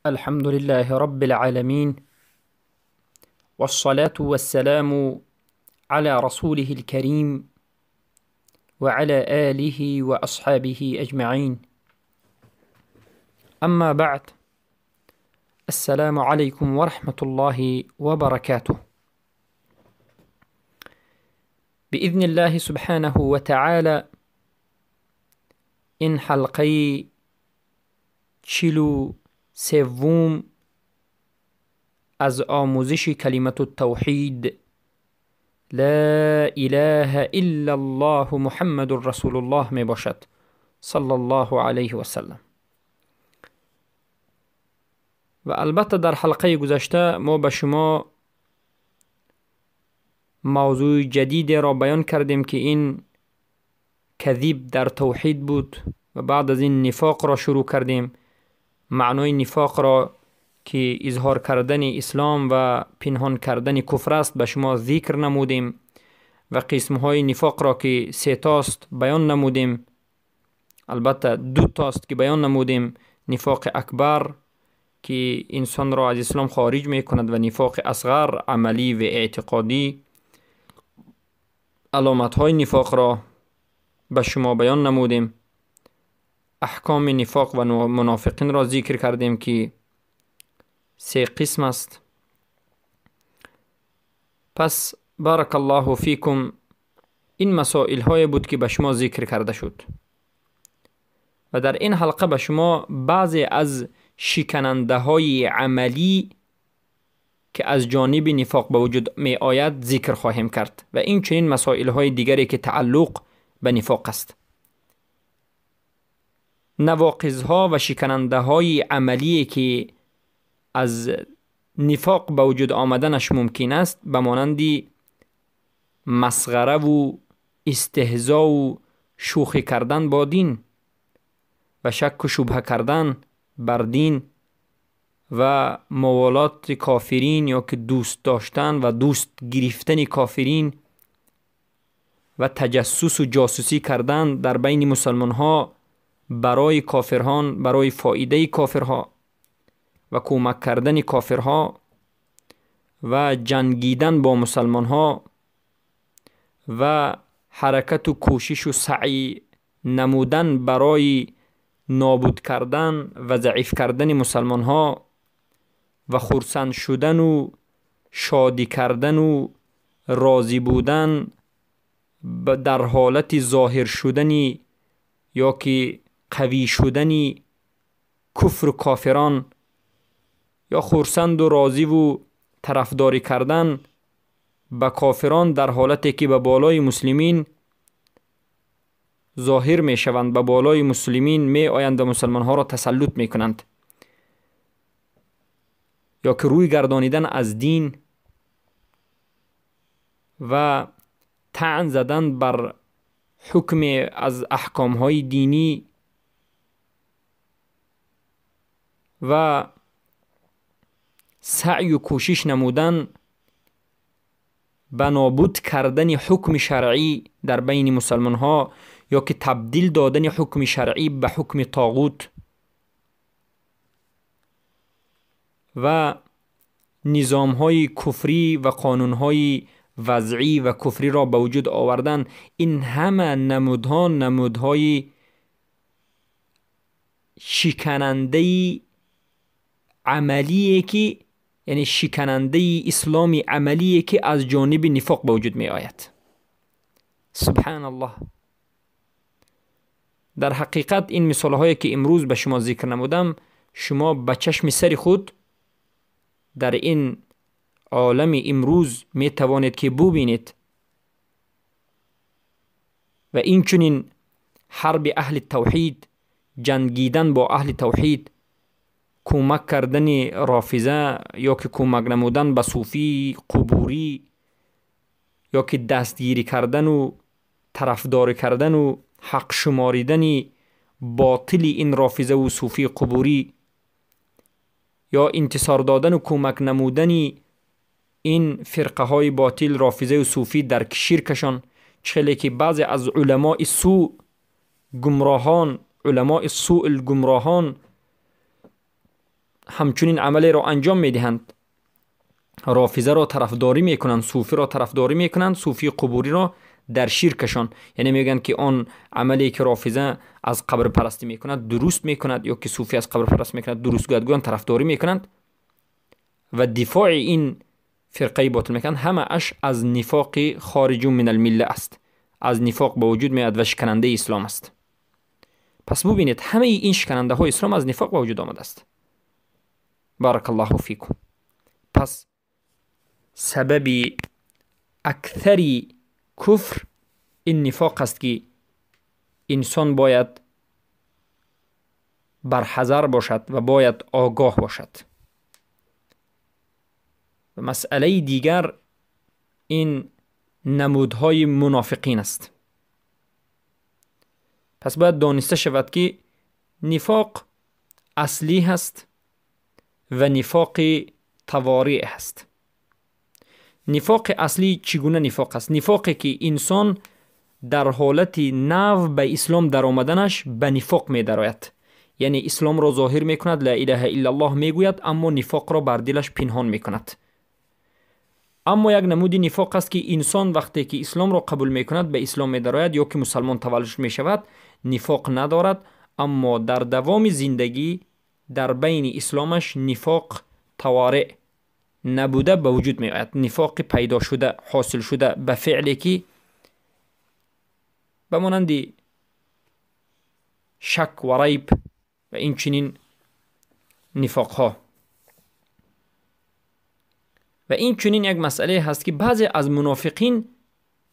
الحمد لله رب العالمين، والصلاة والسلام على رسوله الكريم وعلى آله وأصحابه أجمعين. أما بعد، السلام عليكم ورحمة الله وبركاته. بإذن الله سبحانه وتعالى این حلقه 43 از آموزش کلمة التوحید لا اله الا الله محمد رسول الله می باشد، صلی الله علیه و سلم. و البته در حلقه گذشته ما به شما موضوع جدید را بیان کردیم که این کذیب در توحید بود و بعد از این نفاق را شروع کردیم. معنای نفاق را که اظهار کردن اسلام و پنهان کردن کفر است به شما ذکر نمودیم و قسمهای نفاق را که 3 تاست بیان نمودیم. البته 2 تاست که بیان نمودیم: نفاق اکبر که انسان را از اسلام خارج می کند و نفاق اصغر عملی و اعتقادی. علامت های نفاق را به شما بیان نمودیم. احکام نفاق و منافقین را ذکر کردیم که 3 قسم است. پس بارک الله فیکم، این مسائل های بود که به شما ذکر کرده شد و در این حلقه به شما بعضی از شکننده های عملی که از جانب نفاق به وجود می آید ذکر خواهیم کرد و این چنین مسائل های دیگری که تعلق به نفاق است. نواقض ها و شکننده های عملی که از نفاق به وجود آمدنش ممکن است به مانند مسخره و استهزا و شوخی کردن با دین و شک و شبهه کردن بر دین و موالات کافرین یا که دوست داشتن و دوست گرفتن کافرین و تجسس و جاسوسی کردن در بین مسلمان ها برای کافرهان، برای فایده کافرها و کمک کردن کافرها و جنگیدن با مسلمان ها و حرکت و کوشش و سعی نمودن برای نابود کردن و ضعیف کردن مسلمان ها و خرسند شدن و شادی کردن و راضی بودن در حالت ظاهر شدن یا که قوی شدن کفر و کافران یا خرسند و راضی و طرفداری کردن به کافران در حالتی که به بالای مسلمین ظاهر می شوند، به بالای مسلمین می آیند و مسلمان ها را تسلط می کنند، یا که روی گردانیدن از دین و طعن زدن بر حکم از احکام های دینی و سعی و کوشش نمودن به نابود کردن حکم شرعی در بین مسلمان ها یا که تبدیل دادن حکم شرعی به حکم طاغوت و نظام های کفری و قانون های وضعی و کفری را به وجود آوردن. این همه نمودها نمودهای شکننده عملیه که یعنی شکننده اسلامی عملیه که از جانب نفاق به وجود می آید. سبحان الله. در حقیقت این مثال هایی که امروز به شما ذکر نمودم، شما به چشم سر خود در این عالم امروز می توانید که ببینید. و این چنین حرب اهل توحید، جنگیدن با اهل توحید، کمک کردن رافضه یا که کمک نمودن به صوفی قبوری یا که دستگیری کردن و طرفداری کردن و حق شماریدن باطل این رافضه و صوفی قبوری یا انتصار دادن و کمک نمودن این فرقه های باطل رافضه و صوفی در شرکشان، چخیلی که بعضی از علماء سوء گمراهان، علماء سوء الگمراهان ҳамчунин амалеро анҷом медиҳанд, рофизаро тарафдорӣ мекунанд, суфиро тарафдорӣ мекунанд, суфии қубуриро дар ширкашон, яъне мегӯянд ки он амале ки рофиза аз қабрпарастӣ мекунад дуруст мекунад, ё ки суфӣ аз қабрпарастӣ мекунад дуруст гӯяд, гӯянд тарафдорӣ мекунанд ва дифои ин фирқаи ботил мекунанд. Ҳамааш аз нифоқи хориҷу мин алмилла аст, аз нифоқ ба вуҷуд меояд ва шиканандаи ислом аст. Пас бубинед, ҳамаи ин шиканандаҳои ислом аз нифоқ ба вуҷуд омадааст. Баракаллоҳу фикум. Пас сабаби аксари куфр ин нифоқ аст ки инсон бояд барҳазар бошад ва бояд огоҳ бошад. Ва масъалаи дигар ин намудҳои мунофиқин аст. Пас бояд дониста шавад ки нифоқ аслӣ ҳаст ва нифоқи тавориъ ҳаст. Нифоқи аслӣ чӣ гуна нифоқ аст? Нифоқе ки инсон дар ҳолати нав ба ислом даромаданаш ба нифоқ медарояд, яъне исломро зоҳир мекунад, ла илаҳа иллаллоҳ мегӯяд, аммо нифоқро бар дилаш пинҳон мекунад. Аммо як намуди нифоқ аст ки инсон вақте ки исломро қабул мекунад, ба ислом медарояд ё ки мусалмон таваллуд мешавад, нифоқ надорад, аммо дар давоми зиндагӣ дар байни исломаш нифоқ тавориъ набуда ба вуҷуд меояд, нифоқи пайдо шуда, ҳосил шуда ба феъле ки ба монанди шак ва райб ва инчунин нифоқҳо. Ва инчунин як масъалае ҳаст ки баъзе аз мунофиқин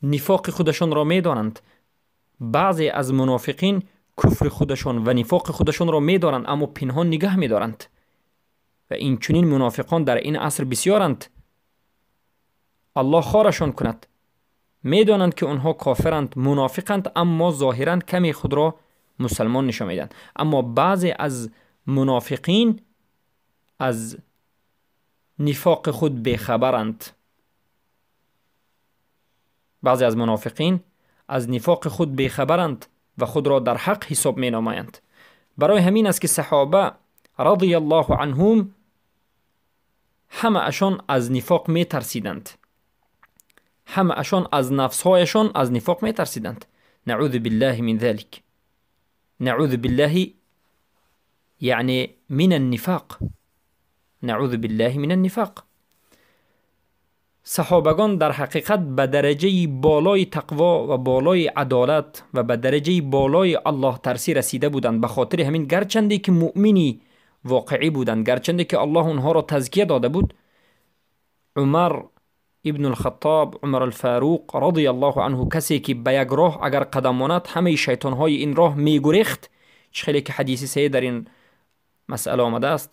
нифоқи худашонро медонанд, баъзе аз мунофиқин куфри худашон ва нифоқи худашонро медоранд, аммо пинҳон нигаҳ медоранд. Ва инчунин мунофиқон дар ин аср бисёранд. Аллоҳ хорашон кунад. Медонанд ки онҳо кофиранд, мунофиқанд, аммо зоҳиран каме худро мусалмон нишон медиҳанд. Аммо баъзе аз мунофиқин аз нифоқи худ бехабаранд. Баъзе аз мунофиқин аз нифоқи худ бехабаранд ва худро дар ҳақ ҳисоб менамоянд. Барои ҳамин аст ки саҳоба радияллоҳу анҳум ҳамаашон аз нифоқ метарсиданд, ҳамаашон аз нафсҳояшон аз нифоқ метарсиданд. Наъузу биллаҳи мин залик, наъузу биллаҳи яъне мин аннифоқ, наъузу биллаҳи мин аннифоқ. Саҳобагон дар ҳақиқат ба дараҷаи болои тақво ва болои адолат ва ба дараҷаи болои аллоҳтарсӣ расида буданд. Ба хотири ҳамин гарчанде ки муъмини воқеӣ буданд, гарчанде ки аллоҳ онҳоро тазкия дода буд, Умар ибн алхаттоб, Умар алфаруқ радияллоҳу анҳу, касе ки ба як роҳ агар қадам монад ҳамаи шайтонҳои ин роҳ мегурехт, чӣ хеле ки ҳадиси саҳеҳ дар ин масъала омадааст: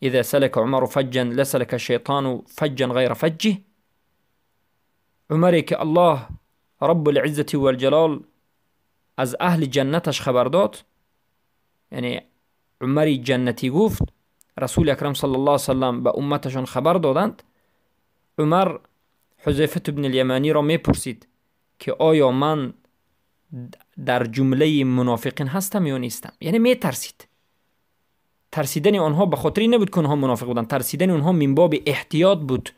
إذا سلك عمر فجا لسلك الشيطان فجا غير فجه. عمری که الله رب العزة والجلال از اهل جنتش خبر داد، یعنی عمری جنتی گفت، رسول اکرم صلی الله علیه وسلم به امتشان خبر دادند. عمر حذیفه بن الیمانی را میپرسید که آیا من در جمله منافقین هستم یا نیستم؟ یعنی میترسید. ترسیدن آنها به خاطر این نبود که آنها منافق بودند، ترسیدن آنها من باب احتیاط بود.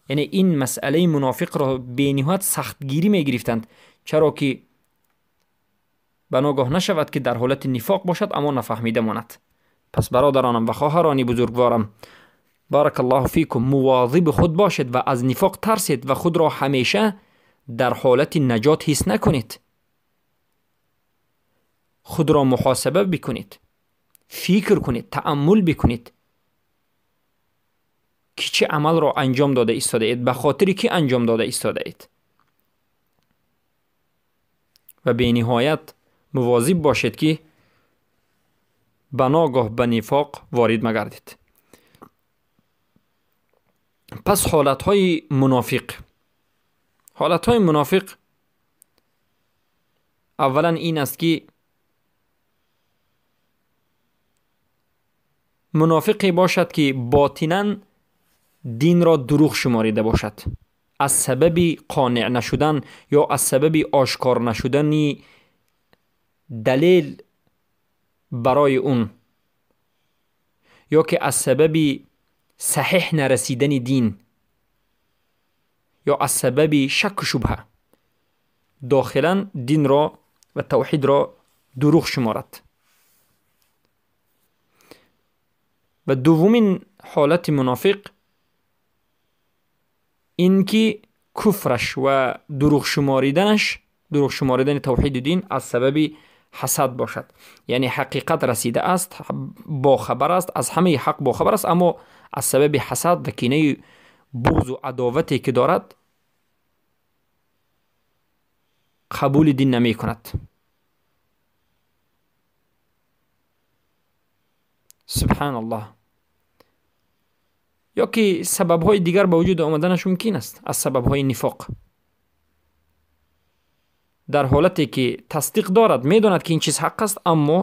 یعنی این مسئله منافق را به نهایت سختگیری میگرفتند، چرا که بناگاه نشود که در حالت نفاق باشد اما نفهمیده ماند. پس برادرانم و خواهرانی بزرگوارم، بارک الله فیکم، مواظب خود باشید و از نفاق ترسید و خود را همیشه در حالت نجات حس نکنید. خود را محاسبه بکنید، فکر کنید، تأمل بکنید که چه عمل را انجام داده ایستاده اید، به خاطر کی انجام داده ایستاده اید. و به نهایت مواظب باشید که بناگاه به نفاق وارد مگردید. پس حالتهای منافق، حالتهای منافق اولا این است که منافقی باشد که باطناً دین را دروغ شماریده باشد، از سبب قانع نشدن یا از سبب آشکار نشدن دلیل برای اون، ё ки аз сабаби саҳеҳ нарасидани дин ё аз сабаби шакку шубҳа дохилан динро ва тавҳидро дурӯғ шуморад. Ва дуввумин ҳолати мунофиқ ин ки куфраш ва дурӯғ шуморидани тавҳиду дин аз сабаби ҳасад бошад. Яъне ҳақиқат расида аст, бохабар аст, аз ҳамаи ҳақ бохабар аст, аммо аз сабаби ҳасад ва кинаи буғзу адовате ки дорад қабули дин намекунад. Субҳаналлоҳ. Ё ки сабабҳои дигар ба вуҷуд омаданаш мумкин аст аз сабабҳои нифоқ. Дар ҳолате ки тасдиқ дорад, медонад ки ин чиз ҳақ аст, аммо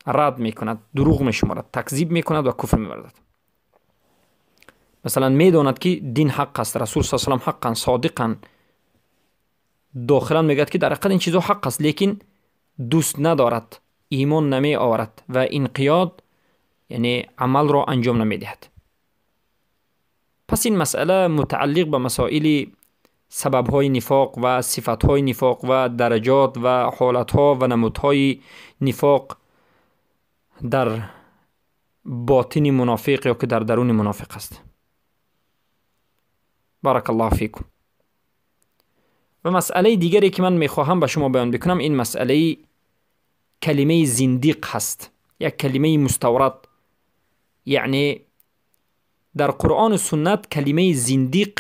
рад мекунад, дурӯғ мешуморад, такзиб мекунад ва куфр меварзад. Масалан, медонад ки дин ҳақ аст, расул с.а.в. ҳаққан, содиқан, дохилан мегӯяд ки дар ҳақиқат ин чизҳо ҳақ аст, лекин дӯст надорад, имон намеоварад ва инқиёд, яъне амалро анҷом намедиҳад. Пас ин масъала мутааллиқ ба масоили сабабҳои нифоқ ва сифатҳои нифоқ ва дараҷот ва ҳолатҳо ва намудҳои нифоқ дар ботини мунофиқ ё ки дар даруни мунофиқ аст. Баракаллоҳу фикум. Ва масъалаи дигаре ки ман мехоҳам ба шумо баён бикунам, ин масъалаи калимаи зиндиқ ҳаст, як калимаи муставрад. Яъне дар Қуръону суннат калимаи зиндиқ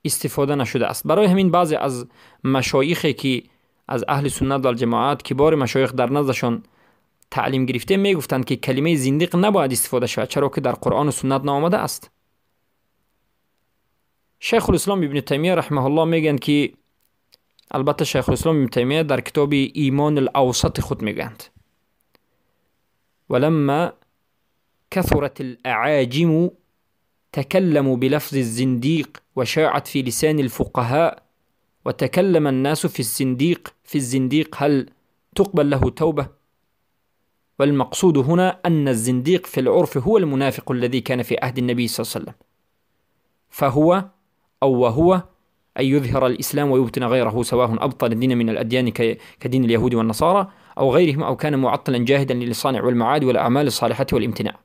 истифода нашудааст. Барои ҳамин баъзе аз машоихе ки аз аҳли суннат валҷамоат, кибори машоих дар наздашон таълим гирифте, мегуфтанд ки калимаи зиндиқ набояд истифода шавад, чаро ки дар Қуръону суннат наомадааст. Шайхулислом ибни Таймия раҳимаҳуллоҳ мегӯянд ки албатта Шайхулислом ибни Таймия дар китоби Имон алавсати худ мегӯянд: валамма كثرت الأعاجم تكلموا بلفظ الزنديق وشاعت في لسان الفقهاء وتكلم الناس في الزنديق هل تقبل له توبة؟ والمقصود هنا أن الزنديق في العرف هو المنافق الذي كان في عهد النبي صلى الله عليه وسلم، فهو أو وهو أن يظهر الإسلام ويبطن غيره، سواء أبطل الدين من الأديان كدين اليهود والنصارى أو غيرهم، أو كان معطلا جاهدا للصانع والمعاد والأعمال الصالحة والامتناع.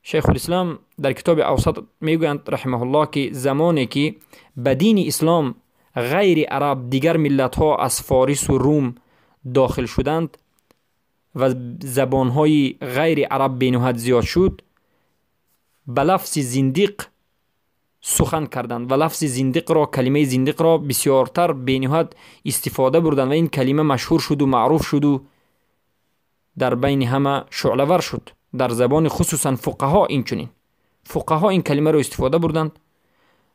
Шайхулислом дар китоби Авсат мегӯянд раҳимаҳуллоҳ ки замоне ки ба дини ислом ғайри араб дигар миллатҳо аз форису рум дохил шуданд ва забонҳои ғайри араб бениҳоят зиёд шуд, ба лафзи зиндиқ сухан карданд ва лафзи зиндиқро, калимаи зиндиқро бисёртар бениҳоят истифода бурданд ва ин калима машҳур шуду маъруф шуду дар байни ҳама шӯълавар шуд. Дар забони хусусан фуқаҳо инчунин фуқаҳо ин калимаро истифода бурданд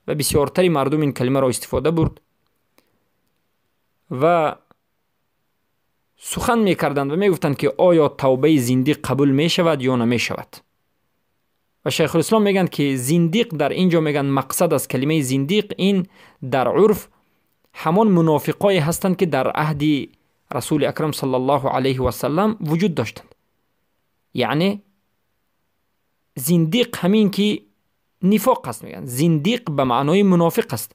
ва бисёртари мардум ин калимаро истифода бурд ва сухан мекарданд ва мегуфтанд ки оё тавбаи зиндиқ қабул мешавад ё намешавад. Ва Шайхулислом мегӯянд ки зиндиқ дар ин ҷо мегӯянд мақсад аз калимаи зиндиқ ин дар урф ҳамон мунофиқое ҳастанд ки дар аҳди расули акрам саллаллоҳу алайҳи васаллам вуҷуд доштанд. Яъне зиндиқ ҳамин ки нифоқ аст, мегӯянд зиндиқ ба маънои мунофиқ аст.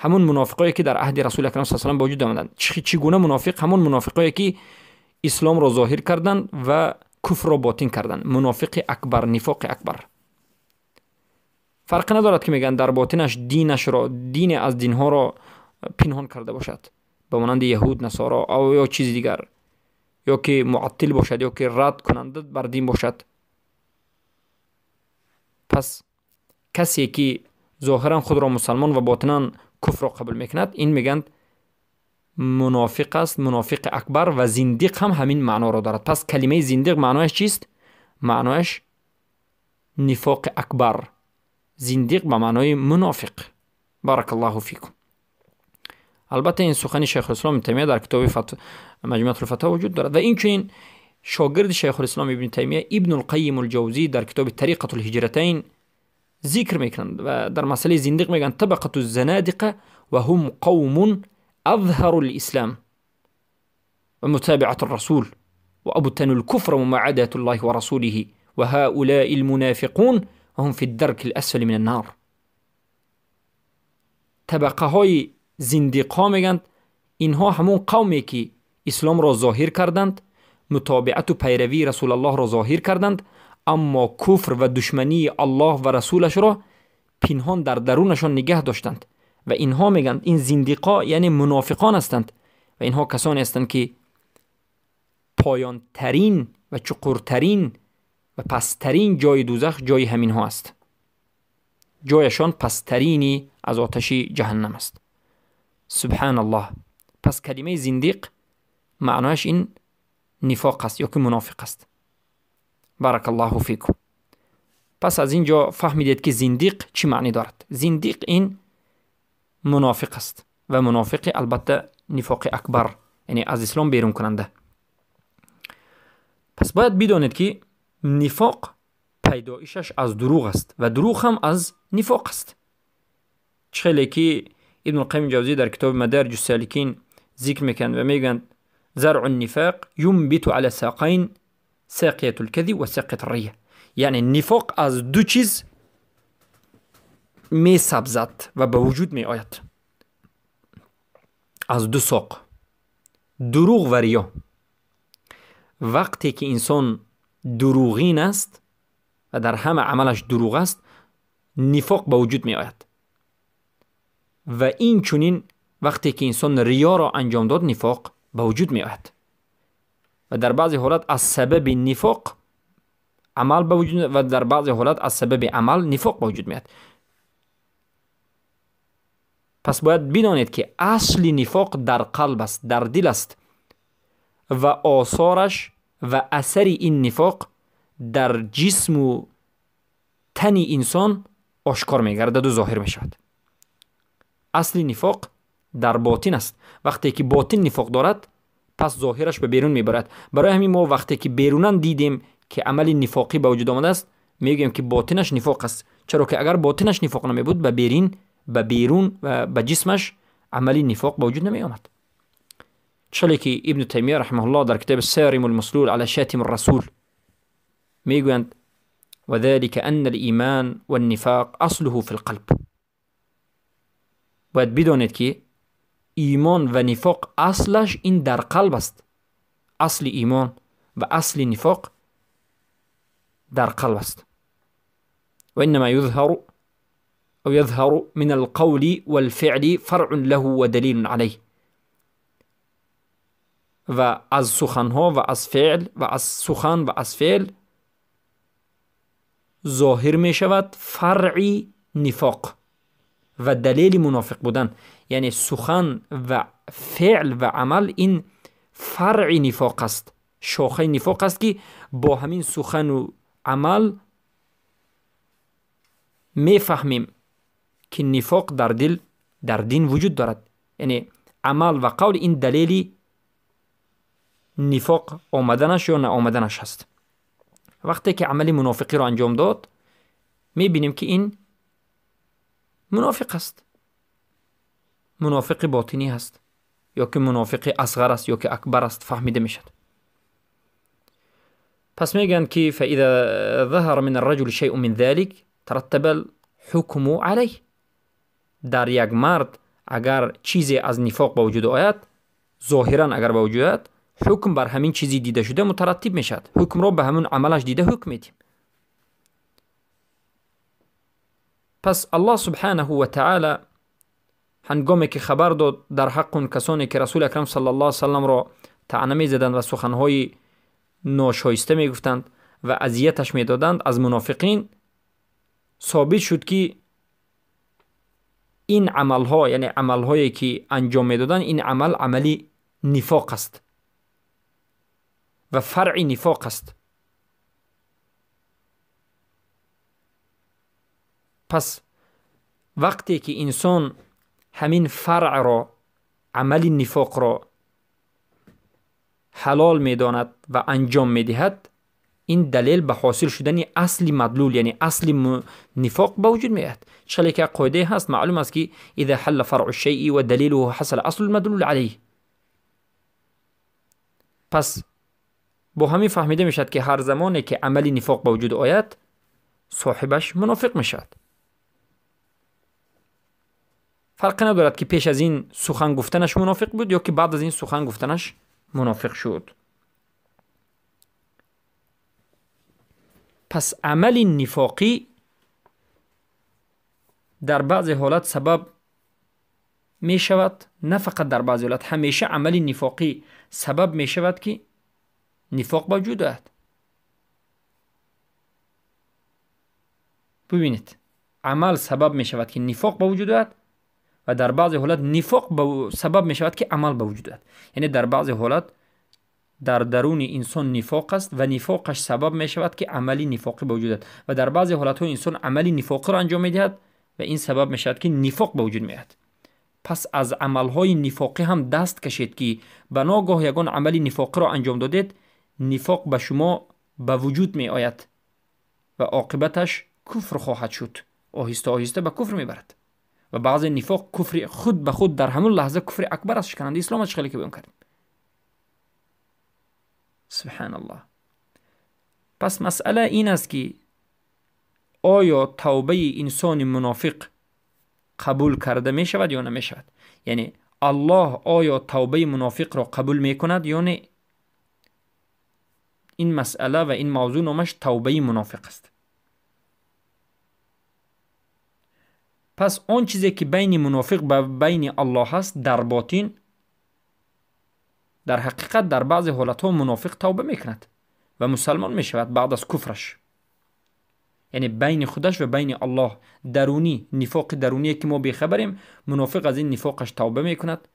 Ҳамон мунофиқое ки дар аҳди расули акрам саллаллоҳу алайҳи васаллам ба вуҷуд омаданд. Чӣ гуна мунофиқ? Ҳамон мунофиқое ки исломро зоҳир карданд ва куфрро ботин карданд. Мунофиқи акбар, нифоқи акбар. Фарқе надорад ки мегӯянд дар ботинаш динашро, дине аз динҳоро пинҳон карда бошад, ба монанди яҳуд, насоро ё чизи дигар, ё ки муаттил бошад, ё ки рад кунанда бар дин бошад. Пас касе ки зоҳиран худро мусалмон ва ботинан куфрро қабул мекунад, ин мегӯянд мунофиқ аст, мунофиқи акбар. Ва зиндиқ ҳам ҳамин маъноро дорад. Пас калимаи зиндиқ маънояш чист? Маънояш нифоқи акбар. Зиндиқ ба маънои мунофиқ. Баракаллоҳу фикум. Албатта ин сухани Шайхулислом ибни Таймия дар китоби Маҷмӯатул-фатво вуҷуд дорад. Ва инчунин шогирди Шайхулислом ибни Таймия Ибнулқайим алҷавзӣ дар китоби Тариқатул ҳиҷратайн зикр мекунанд ва дар масъалаи зиндиқ мегӯянд: табақату занадиқа ва ҳум қавмун أظهروا الإسلام ومتابعة الرسول وأبطنوا الكفر ومعاداة الله ورسوله وهؤلاء المنافقون هم في الدرك الأسفل من النار. طبقه های زندیق ها میگند اینها همون قومی که اسلام را ظاهر کردند، متابعت و پیروی رسول الله را ظاهر کردند، اما کفر و دشمنی الله و رسولش را پنهان در درونشان نگه داشتند. و اینها میگند این زندیقا یعنی منافقان هستند و اینها کسانی هستند که پایان ترین و چقورترین و پسترین جای دوزخ جای همین ها است. جایشان پسترینی از آتش جهنم است. سبحان الله. پس کلمه زندیق معنایش این نفاق است یا که منافق است. بارک الله فیکم. پس از اینجا فهمیدید که زندیق چی معنی دارد. زندیق این منافق است و منافق البته نفاق اکبر، یعنی از اسلام بیرون کننده. پس باید بدانید که نفاق پیدایشش از دروغ است و دروغ هم از نفاق است. چخیلی که ابن القیم جوزی در کتاب مدارج السالکین ذکر میکنند و میگند زرع النفاق ينبت على ساقین، ساقیة الكذب و ساقیة الریه. یعنی نفاق از دو چیز می سبزد و به وجود می آید، از دو ساق، دروغ و ریا. وقتی که انسان دروغین است و در همه عملش دروغ است، نفاق به وجود می آید. و این چنین وقتی که انسان ریا را انجام داد، نفاق به وجود می آید. و در بعضی حالات از سبب نفاق عمل به وجود و در بعضی حالات از سبب عمل نفاق به وجود می آید. پس باید بدانید که اصل نفاق در قلب است، در دل است و آثارش و اثر این نفاق در جسم و تن انسان آشکار میگردد و ظاهر میشود. اصل نفاق در باطن است. وقتی که باطن نفاق دارد، پس ظاهرش به بیرون میبرد. برای همین ما وقتی که بیرونن دیدیم که عمل نفاقی به وجود آمده است، میگیم که باطنش نفاق است. چرا که اگر باطنش نفاق نمی بود، به بیرون و به جسمش عمل نفاق به وجود نمی آمد. چلی که ابن تیمیه رحمه الله در کتاب الصارم المسلول علی شاتم الرسول میگویند وذلك ان الایمان والنفاق اصله فی القلب. باید بدانید که ایمان و نفاق اصلش این در قلب است. اصل ایمان و اصل نفاق در قلب است. و انما یظهر او یظهر من القول والفعل فرع له و دلیل علیه. و از سخنها و از فعل و از سخن و از فعل ظاهر می شود فرعی نفاق و دلیل منافق بودن. یعنی سخن و فعل و عمل این فرع نفاق است، شاخه نفاق است که با همین سخن و عمل می فهمیم که نفاق در دل، در دین وجود دارد. یعنی عمل و قول این دلیل نفاق آمدنش یا نه آمدنش هست. وقتی که عمل منافقی را انجام داد، میبینیم که این منافق است، منافق باطنی هست یا که منافق اصغر است یا که اکبر است، فهمیده میشد. پس میگن که فاذا ظهر من الرجل شیء من ذلك ترتب الحکم علیه. در یک مرد اگر چیزی از نفاق به وجود آید، ظاهرا اگر به وجود آید، حکم بر همین چیزی دیده شده مترتب میشد. حکم را به همون عملش دیده حکم میدیم. پس الله سبحانه و تعالی هنگامی که خبر داد در حق اون کسانی که رسول اکرم صلی الله علیه وسلم را طعنه میزدند و سخنهای ناشایسته میگفتند و اذیتش میدادند از منافقین، ثابت شد که این عملها، یعنی عملهایی که انجام میدادند، این عمل عملی نفاق است و فرع نفاق است. پس وقتی که انسان همین فرع را، عمل نفاق را حلال میداند و انجام میدهد، این دلیل به حاصل شدن اصل مدلول، یعنی اصل نفاق به وجود میآید. چلی که قاعده هست، معلوم است که اذا حل فرع الشیء و دلیله حصل اصل المدلول علیه. پس Бо ҳамин фаҳмида мешавад, ки ҳар замоне ки амали нифоқ ба вуҷуд ояд, соҳибаш мунофиқ мешавад. Фарқе надорад, ки пеш аз ин сухан гуфтанаш мунофиқ буд ё ки баъд аз ин сухан гуфтанаш мунофиқ шуд. Пас амали нифоқӣ дар баъзе ҳолат сабаб мешавад, на фақат дар баъзе ҳолат, ҳамеша амали нифоқӣ сабаб мешавад, ки нифоқ ба вуҷуд ояд. Бубинед, амал сабаб мешавад, ки нифоқ ба вуҷуд ояд ва дар баъзе ҳолат нифоқ сабаб мешавад, ки амал ба вуҷуд ояд. Яъне дар баъзе ҳолат дар даруни инсон нифоқ аст ва нифоқаш сабаб мешавад, ки амали нифоқӣ ба вуҷуд ояд, ва дар баъзе ҳолатҳо инсон амали нифоқиро анҷом медиҳад ва ин сабаб мешавад, ки нифоқ ба вуҷуд меояд. Пас аз амалҳои нифоқӣ ҳам даст кашед, ки ба ногоҳ ягон амали нифоқиро анҷом додед, нифоқ ба шумо ба вуҷуд меояд ва оқибаташ куфр хоҳад шуд. Оҳиста оҳиста ба куфр мебарад. Ва баъзе нифоқ куфри худ ба худ дар ҳамон лаҳза куфри акбар аст, шиканандаи ислом аст, хеле ки баён кардем. Субҳаналлоҳ. Пас масъала ин аст, ки оё тавбаи инсони мунофиқ қабул карда мешавад ё намешавад? Яъне Аллоҳ оё тавбаи мунофиқро қабул мекунад ё не? Ин масъала ва ин мавзӯъ номаш тавбаи мунофиқ аст. Пас он чизе ки байни мунофиқ ва байни Аллоҳ аст дар ботин, дар ҳақиқат дар баъзе ҳолатҳо мунофиқ тавба мекунад ва мусалмон мешавад баъд аз куфраш. Яъне байни худаш ва байни Аллоҳ дарунӣ, нифоқи даруние ки мо бехабарем, мунофиқ аз ин нифоқаш тавба мекунад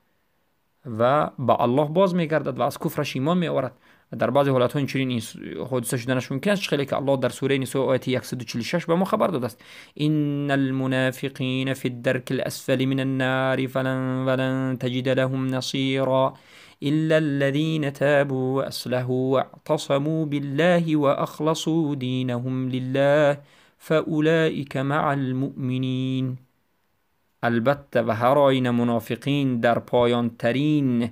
ва ба Аллоҳ боз мегардад ва аз куфраш имон меоварад. Ва дар баъзе ҳолатҳо инчунин ҳодиса шуданаш мумкин аст, хеле ки Аллоҳ дар сураи Нисо ояти 146 ба мо хабар додааст: инна алмунофиқина фи ддарки аласфали мин аннари фалан таҷида лаҳум насира إلا الذين تابوا وأصلحوا واعتصموا بالله وأخلصوا دينهم لله فأولئك مع المؤمنين. البته و هر آینه منافقین در پایان ترین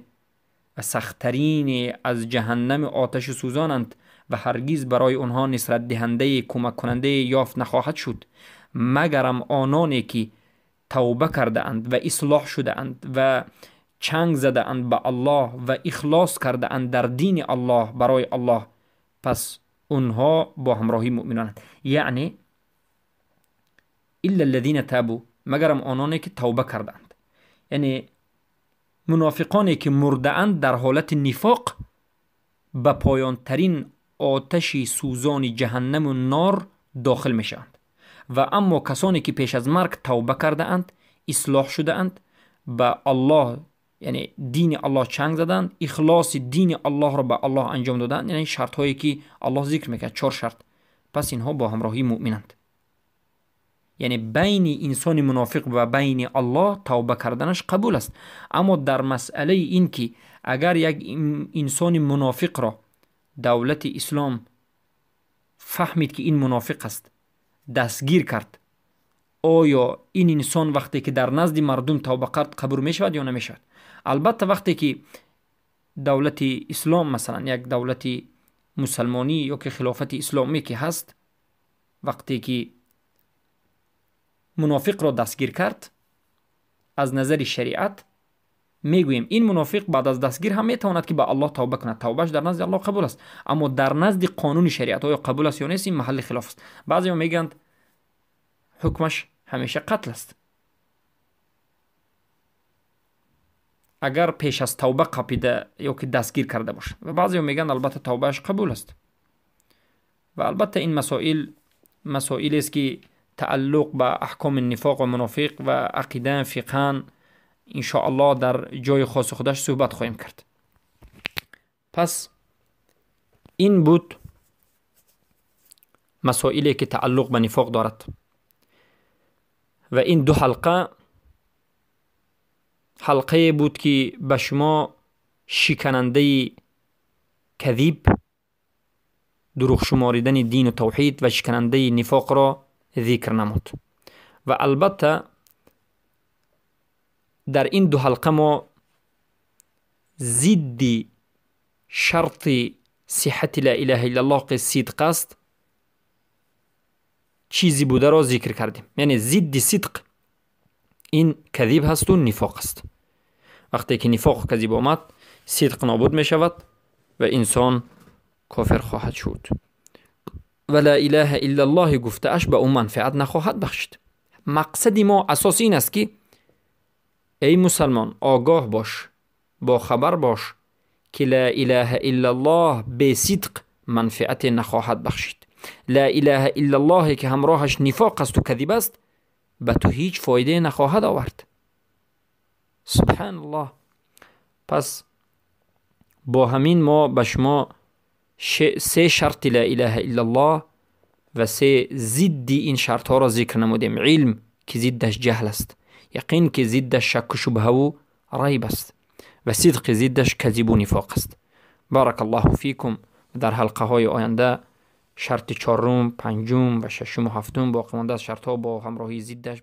و سختترین از جهنم آتش سوزانند و هرگز برای آنها نصرت دهنده کمک کننده یافت نخواهد شد، مگرم آنانی که توبه کرده اند و اصلاح شده اند و چنگ زده اند به الله و اخلاص کرده اند در دین الله برای الله، پس اونها با همراهی مؤمنانند. یعنی الا الذين تابوا، مگرم آنانی که توبه کرده اند. یعنی منافقانی که مرده اند در حالت نفاق به پایان ترین آتش سوزان جهنم و نار داخل می شوند. و اما کسانی که پیش از مرگ توبه کرده اند، اصلاح شده اند، به الله یعنی دین الله چنگ زدند، اخلاص دین الله را به الله انجام دادند، یعنی شرط هایی که الله ذکر میکرد، 4 شرط، پس اینها با همراهی مؤمنند. یعنی بین انسان منافق و بین الله توبه کردنش قبول است. اما در مسئله این که اگر یک انسان منافق را دولت اسلام فهمید که این منافق است، دستگیر کرد، آیا این انسان وقتی که در نزد مردم توبه کرد قبول میشود یا نمیشود؟ البته وقتی که دولت اسلام مثلا یک دولت مسلمانی یا که خلافت اسلامی که هست، وقتی که منافق را دستگیر کرد، از نظر شریعت میگوییم این منافق بعد از دستگیر هم میتواند که به الله توبه کند، توبهش در نزد الله قبول است. اما در نزد قانون شریعت آیا قبول است یا نیست، این محل خلاف است. بعضی میگند حکمش همیشه قتل است. اگر پیش از توبه قپیده یا که دستگیر کرده باشه، و بعضی میگن البته توبهش قبول است. و البته این مسائل مسائل است که تعلق به احکام نفاق و منافق و عقیده فقه ان شاء الله در جای خاص خودش صحبت خواهیم کرد. پس این بود مسائلی که تعلق به نفاق دارد و این دو حلقه حلقه بود که به شما شکننده کذیب، دروغ شماریدن دین و توحید و شکننده نفاق را ذکر نمود. و البته در این دو حلقه ما ضد شرط صحت لا اله الا الله که صدق است چیزی بوده را ذکر کردیم. یعنی ضد صدق این کذب هست و نفاق است. وقتی که نفاق و کذب آمد، صدق نابود می شود و انسان کافر خواهد شد و لا اله الا الله گفته اش به او منفعت نخواهد بخشید. مقصد ما اساس این است که ای مسلمان آگاه باش، با خبر باش که لا اله الا الله به صدق منفعت نخواهد بخشید. لا اله الا الله که همراهش نفاق است و کذب است به تو هیچ فایده نخواهد آورد. سبحان الله. پس با همین ما به شما سه شرط لا اله الا الله و سه ضد این شرط ها را ذکر نمودیم. علم که ضدش جهل است، یقین که ضدش شک و شبهه و ریب است، و صدق ضدش کذب و نفاق است. بارک الله فیکم. در حلقه های آینده شرط چهارم، پنجم و ششم و هفتم باقی مانده از شرط ها با همراهی ضدش.